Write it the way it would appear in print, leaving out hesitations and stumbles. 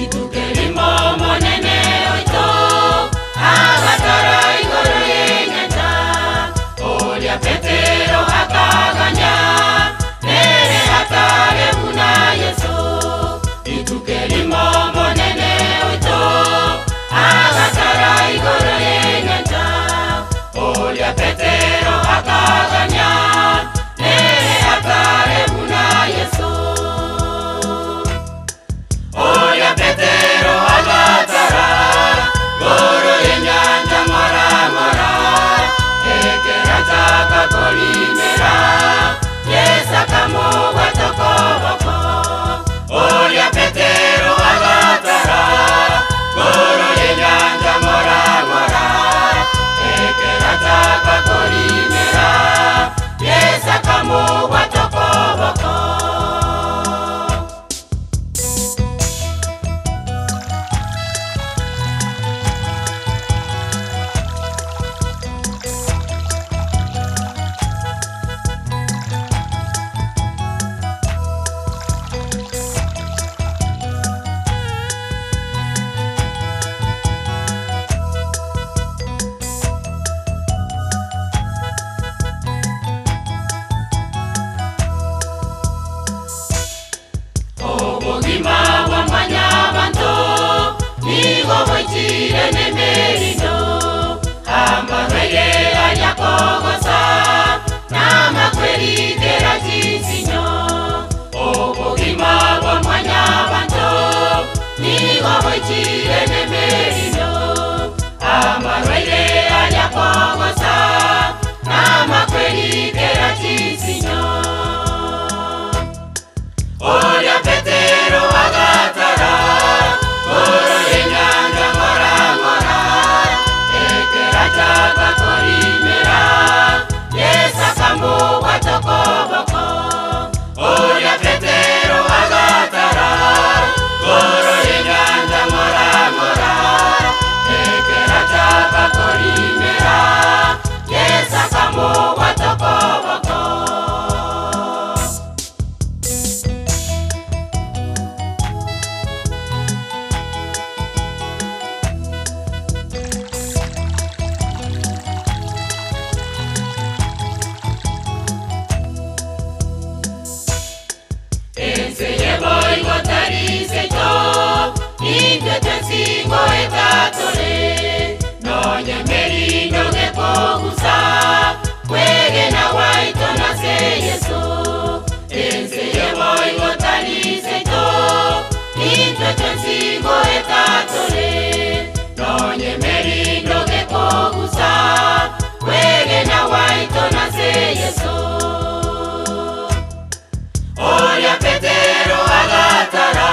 Rituko erimo Omonene oito agatara igoro y'enyancha, oria Petero akaganya, nere atare buna Yeso. Rituko erimo Omonene oito agatara igoro y'enyancha, oria Petero akaganya, nere atare buna Yeso. Oria Petero agatara igoro y'enyancha ng'ora ng'ora, ekero achaka korimera, Yeso akamobwata okoboko. Oria Petero agatara igoro y'enyancha ng'ora ng'ora, ekero achaka korimera, Yeso akamobwata okoboko. Obogima bwa mwanyabanto nigo boichire nemerindo, amarwaire aria kogosa namakweri kera chinsinyo. Obogima bwa mwanyabanto nigo boichire nemerindo, amarwaire aria kogosa namakweri kera chinsinyo. Oria Petero agatara igoro y'enyancha ng'ora ng'ora, ekero achaka korimera, Yeso akamobwata okoboko. Oria Petero agatara igoro y'enyancha ng'ora ng'ora, ekero achaka korimera, Yeso akamobwata okoboko. Ense yeboigo tari seito, intwe twensi ngoetatore, nonye merindo gekogusa, kwegena gwaito nase Yeso. Ense yeboigo tari seito, intwe twensi ngoetatore, nonye merindo gekogusa, kwegena gwaito nase Yeso. Oria Petero agatara